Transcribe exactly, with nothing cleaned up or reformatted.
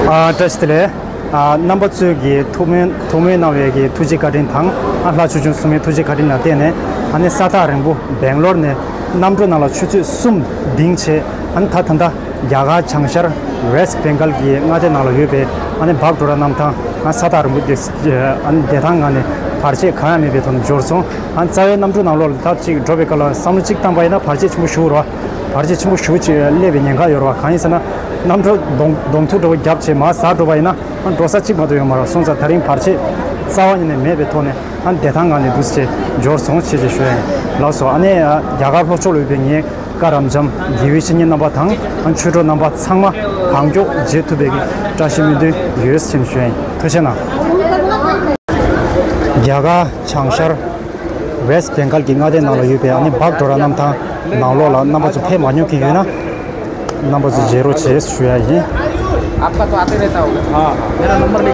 ཨ། བཀྲ་ཤིས་བདེ་ལེགས། ཨ། རྣམ་པ་ཚོས་ཀྱི་ཐུགས་སྨོན་ཐུགས་སྨོན་གནང་བའི་གི་ཐུགས་རྗེ་བཀའ་དྲིན་དང་། ཨ། ལྷ་ཆོས་སྐྱོང་སྲུང་མའི་ཐུགས་རྗེ་བཀའ་དྲིན་ལ་བརྟེན་ནས། ཨ་ནི་ས་ཐག་རིང་པོ་སྦེང་ལོར་ནས་གནམ་གྲུ་ནང་ལ་ཆུ་ཚོད་གསུམ་ལྡིང་བྱས། ཨ་ནི་ད་ད་ལྟ་རྒྱ་གར་བྱང་ཤར་West Bengal གྱི་མངའ་སྡེ་ནང་ལ་ཡོད་པའི། ཨ་ནི་བག་གྲོ་ར་གནམ་ཐང་། ཨ། ས་ཐག་རིང་པོ་དེ། ཨ་ནི་བདེ་ཐང་ངང་ནས་བར་ཆད་གང་ཡང་མེད་པའི་ཐོག་ནས་འབྱོར་སོང་། ཨ་ནི་རྩ་བའི་གནམ་གྲུ་ནང་ལོགས་ལ་ད་ཅིག་འགྲོ་བའི་སྐབས་ལ་བསམ་བློ་གཅིག་བཏང་པ་ཡིན་ན། བར་ཆད་ཆེན་པོ་ཞིག་རེད་བ། བར་ཆད་ཆེན་པོ་ཞེ་པོ་ཅིག་སླེབས་པའི་ཉེན་ཁ་ཡོད་རེད་བ། གང་ཡིན་ཟེར་ན། གནམ་གྲུ་གདོང་གདོང་ཐུག་འདྲ་པོ་བརྒྱབ་བྱས་མར་ཟག་འགྲོ་བ་ཡིན་ན། ཨ། འགྲོ་ས་གཅིག་མ་གཏོགས་ཡོད་མ་རེད། སོང་ཙང་ད་རིང་བར་ཆད་རྩ་བ་ཉིད་ནས་མེད་པའི་ཐོག་ནས། ཨ། བདེ་ཐང་ངང་ནས་འདུག་སེ་འབྱོར་སོང་བྱས་བྱས་ཞུ་ཡ་ཡིན། ལགས་སོ། ཨ་ནི། ཨ། རྒྱ་གར་ལྷོ་ཕྱོགས་ལ་ཡོད་པའི་ངའི་བཀའ་རབ་འབྱམས་དགེ་བའི་བཤེས་གཉེན་རྣམ་པ་དང་། ཨ། ཆོས་གྲོགས་རྣམ་པ་ཚང་མ་གང་མགྱོགས་མཇལ་ཐུབ་པའི་བཀྲ་ཤིས་སྨོན་འདུན་ཡོད་ཅེས་ཞུ་ཡ་ཡིན། ཐུགས་རྗེ་གནང་། རྒྱ་གར་བྱང་ཤར་West Bengal གྱི་མངའ་སྡེ་ནང་ལ་ཡོད་པའི། ཨ་ནི་བག་གྲོ་ར་གནམ་ཐང་ནང་ལོགས་ལ་རྣམ་པ་ཚོ་ཕེབས་མ་མྱོང་མཁན་ཡོད་ན། རྣམ་པ་ཚོ་མཇལ་རོགས་བྱེད་ཞུ་ཡ་ཡིན། आपका तो आते रहता होगा। हाँ, हाँ। मेरा नंबर ले